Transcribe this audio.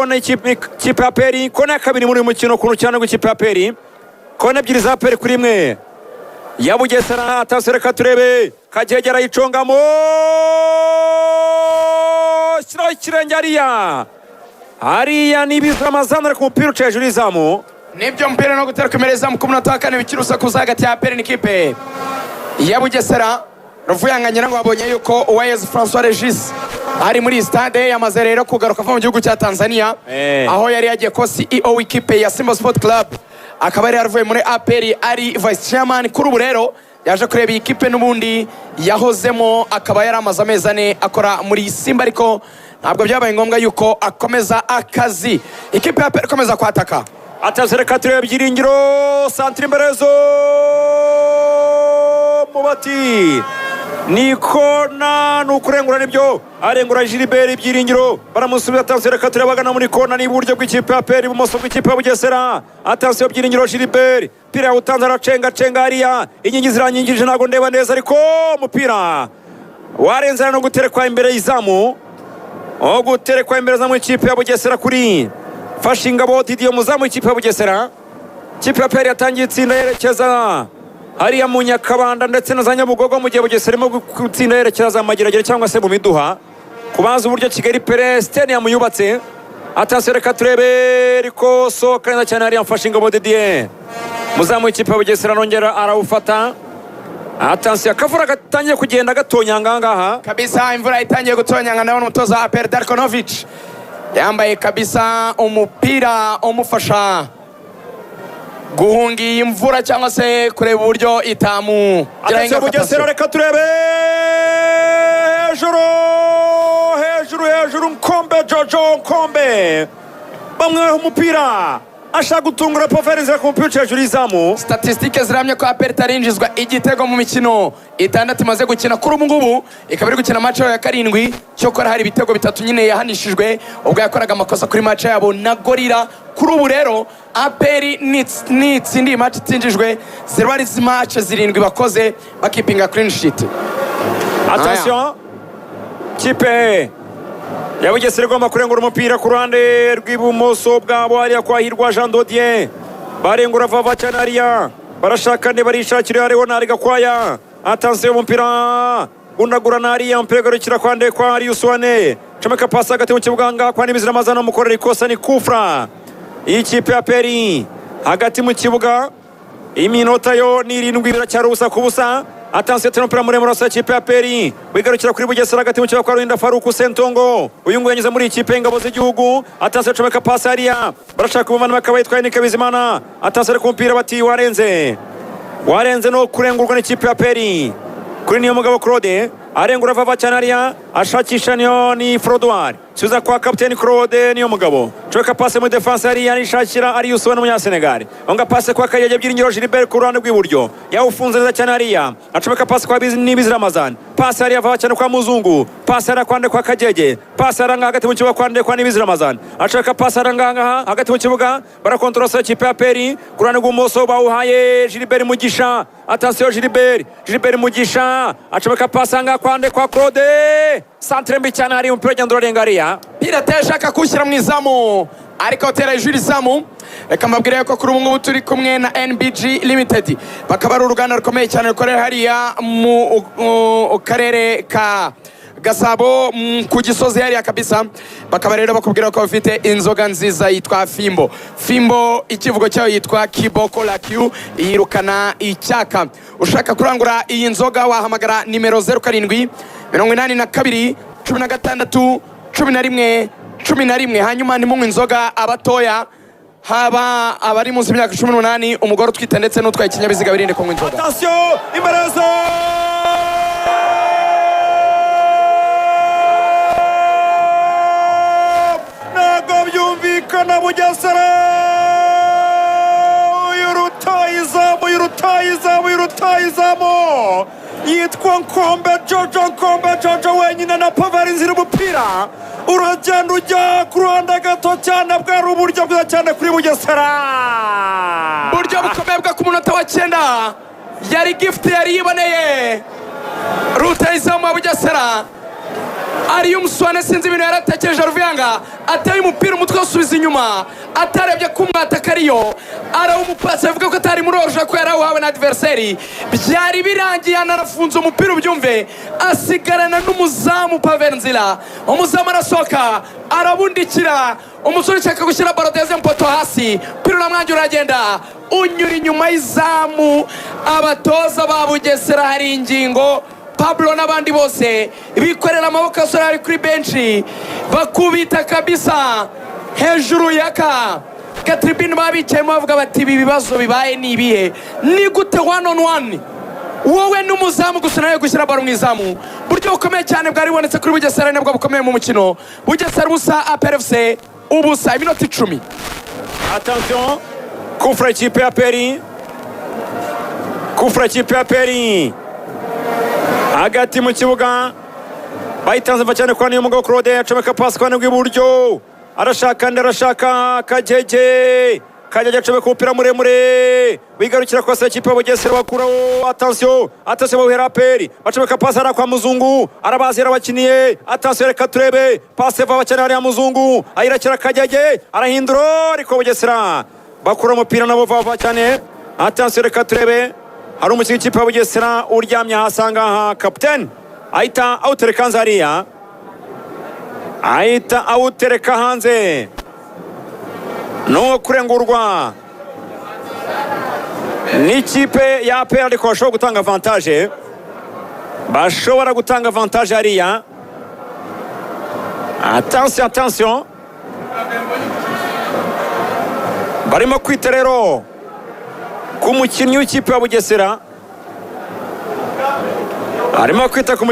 Kona ikipe ya APR, kona ya kabiri muri uyu mukino ku rucyana rw'ikipe ya APR, kona ebyiri za APR kuri imwe ya Bugesera. Atasiyo, reka turebe, Kagege arayicongamo, shyiraho ikirenge hariya, hariya ni Bizamazana, ariko umupira uca hejuru y'izamu. Nibyo, umupira no gutera imbere izamu ku munota wa kane, bikiri urusaku hagati ya APR n'ikipe ya Bugesera. Ruvuyanga ngira ngo wabonye yuko Uwayezu Francois Regis ari muri iyi stade, yamaze rero kugaruka ava mu gihugu cya Tanzania, aho yari yagiye kuba CEO w'ikipe ya Simba Sport Club, akaba yari yaravuye muri APR ari vice chairman. Kuri ubu rero yaje kureba iyi kipe n'ubundi yahozemo, akaba yari amaze amezi 4 akora muri Simba, ariko ntabwo byabaye ngombwa yuko akomeza akazi. Ikipe ya APR ikomeza kwataka. Atasiyo, reka turebe, Byiringiro, santire imbere zo mubati, ni kona, ni ukurengura, nibyo, arengura Gilbert Byiringiro, baramusubiza. Atasiyo, reka turebe, agana muri kona, ni iburyo bw'ikipe ya APR, ibumoso bw'ikipe ya Bugesera. Atasiyo, Byiringiro Gilbert, umupira yawutanze, aracengacenga hariya, inkingi ziranyingirije, ntabwo ndeba neza, ariko umupira warenze no guterekwa imbere y'izamu, aho guterekwa imbere zamu ikipe ya Bugesera kuri Fashingabo Didier, muzamu w'ikipe ya Bugesera. Ikipe ya APR yatangiye itsinda yerekeza hariya mu Nyakabanda ndetse na za Nyabugogo, mu gihe Bugesera irimo gutsinda yerekeza za Mageragere cyangwa se mu Miduha, kubanza uburyo Kigali Pele Stadium yubatse. Atasiyo, reka turebe, ariko sohoka neza cyane hariya Mfashingabo Didier, muzamu w'ikipe ya Bugesera, arongera arawufata. Atasiyo, akavura gatangiye kugenda gatonyanga aha ngaha. Kabisa, imvura itangiye gutonyanga. Ndabona umutoza wa APR Darko Novic yambaye kabisa umupira umufasha guhunga iyi mvura cyangwa se kureba uburyo itamugiraho Atasiyo, ingaruka. Bugesera, reka turebe, hejuru, hejuru, hejuru, Nkombe Jojo, Nkombe bamweha umupira, ashaka gutungura Paveri ku mupira uca hejuru y'izamu. Statisitike ziramye ko APR itarinjizwa igitego mu mikino itandatu imaze gukina. Kuri ubu ngubu ikaba iri gukina match yayo ya karindwi. Cyokora hari ibitego bitatu nyine yahanishijwe ubwo yakoraga amakosa kuri match yabo na Gorilla. Kuri ubu rero APR nitsinda iyi match itinjijwe, ziba ari match zirindwi bakoze bakipinga clean sheet. Attention, kipe ya Bugesera igomba kurengura umupira ku ruhande rw'ibumoso bwabo hariya kwa Hirwa Jean Dodier. Barengura vava cyane hariya, barashaka ne barishakira Leonard Gakwaya. Attention, umupira gundagurana hariya, umupira ugarukira kwa Ndekwa Arius Wane, comeka pasi hagati mu kibuga ngaha kwa Nibizira Mazana, mukorera ikosa, ni kufra y'ikipe ya APR hagati mu kibuga. Iminota yo ni 7, biracyari ubusa ku busa. Attention, tena umupira muremure wasa ikipe ya APR, wigarukira kuri Bugesera hagati mu kibuga kwa Ruhinda Faruku Sentongo. Uyu nguyu yanyuze muri ikipe y'ingabo z'igihugu. Attention, comeka pasi hariya, barashaka umuvandimwe akaba yitwaye Nick Bizimana. Attention, ku mupira bati warenze, warenze, no kurengurwa n'ikipe ya APR kuri niyo mugabo Claude. Arengura vava cyane hariya, ashakisha niyo ni Frodouard, subiza kwa kapiteni Claude niyo mugabo, comeka pase muri defense hariya, arishakira Arius Wane umunyasenegal, onga pase kwa Kayege Byiringiro Gilbert ku ruhande rw'iburyo, yawufunze neza cyane hariya, acomeka pase kwa Nibizi Ramazan, pase hariya vava cyane kwa Muzungu, pase hariya kwa kwa Kagege, pase hariya hagati mu kibuga kwa kwa Nibizi Ramazan, acomeka pase hariya ngaha hagati mu kibuga, barakontorora ikipe ya APR ku ruhande rw'ubumoso, bawuhaye Gilbert Mugisha. Attention, Gilbert Mugisha acomeka pase aha ngaha kwa kwa Claude, centre mbi cyane hariya, umupira ugenda urarenga hariya. Pirate ashaka kuwushyira mu izamu, ariko atera hejuru izamu. Reka mbabwire ko kuri ubu ngubu turi kumwe na NBG Limited, bakaba ari uruganda rukomeye cyane rukorera hariya mu karere ka Gasabo, ku Gisozi hariya kabisa. Bakaba rero bakubwira ko bafite inzoga nziza yitwa Fimbo. Fimbo ikivugo cyayo yitwa Kiboko Lakiu, yirukana icyaka. Ushaka kurangura iyi nzoga wahamagara nimero 0782 16 11 11. Hanyuma ntimunywe inzoga abatoya, haba abari munsi y'imyaka 18, umugore utwite ndetse n'utwaye ikinyabiziga, birinde kunywa inzoga. Attention, imbere ntabwo byumvikana. Bugesera, uyu rutayizamu, uyu rutayizamu, uyu rutayizamu yitwa Nkombe Jojo, Nkombe Jojo wenyine na Paveri nzira, umupira uragenda ujya ku ruhande gato cyane. Bwari uburyo bwiza cyane kuri Bugesera. Buryo bukomeye bwo ku munota wa 9, yari gift yari yiboneye rutayizamu wa Bugesera. Ariyo umuswane, sinzi ibintu yaratekereje. Ruvuyanga ateye umupira, umutwe usubiza inyuma, atarebye ko umwataka ariyo, arawumupasa, avuga ko atari muri hors-jeu, ko yarawuhawe na adversaire. Byari birangiye, anarafunze umupira, ubyumve, asigarana n'umuzamu Pavel Nzira. Umuzamu arasohoka, arabundikira. Umusore ushaka gushyira ballon deuxième poteau hasi, umupira uramwangira, uragenda unyura inyuma y'izamu. Abatoza ba Bugesera, hari ingingo Pablo n'abandi bose bikorera amaboko. Asore ari kuri benshi, bakubita kabisa hejuru y'aka gatribune baba bicayemo, bavuga bati: "Ibi bibazo bibaye ni ibihe? Ni gute one on one, wowe n'umuzamu gusa, nawe gushyira ballon mu izamu?" Buryo bukomeye cyane bwari bubonetse kuri Bugesera, nabwo bukomeye mu mukino. Bugesera 0, APR FC 0, iminota 10. Attention, coup franc ikipe ya APR, coup franc ikipe ya APR hagati mu kibuga, bayitanze mva cyane kwa Niyomugabo Claude, acomeka pasi kwa rw'iburyo, arashaka andi, arashaka Kagege. Kagege acomeka umupira muremure, wigarukira kwa ikipe ya Bugesera, bakuraho. Attention, attention, bawuhera APR, bacomeka pasi hariya kwa Muzungu, arabazi, yarabakiniye. Attention, reka turebe pasi vuba cyane hariya, Muzungu ayirakira Kagege, arahindura, ariko Bugesera bakura umupira nabo vuba cyane. Attention, reka turebe, hari umukinnyi w'ikipe ya Bugesera uryamye hasi aha ngaha, kapitene ahita awutereka hanze hariya, ahita awutereka hanze, ni uwo kurengurwa n'ikipe ya APR, ariko bashobora gutanga avantage, bashobora gutanga avantage hariya. Attention, attention, barimo kwita rero ku mukinnyi w'ikipe ya Bugesera, arimo kwita ku mukinnyi.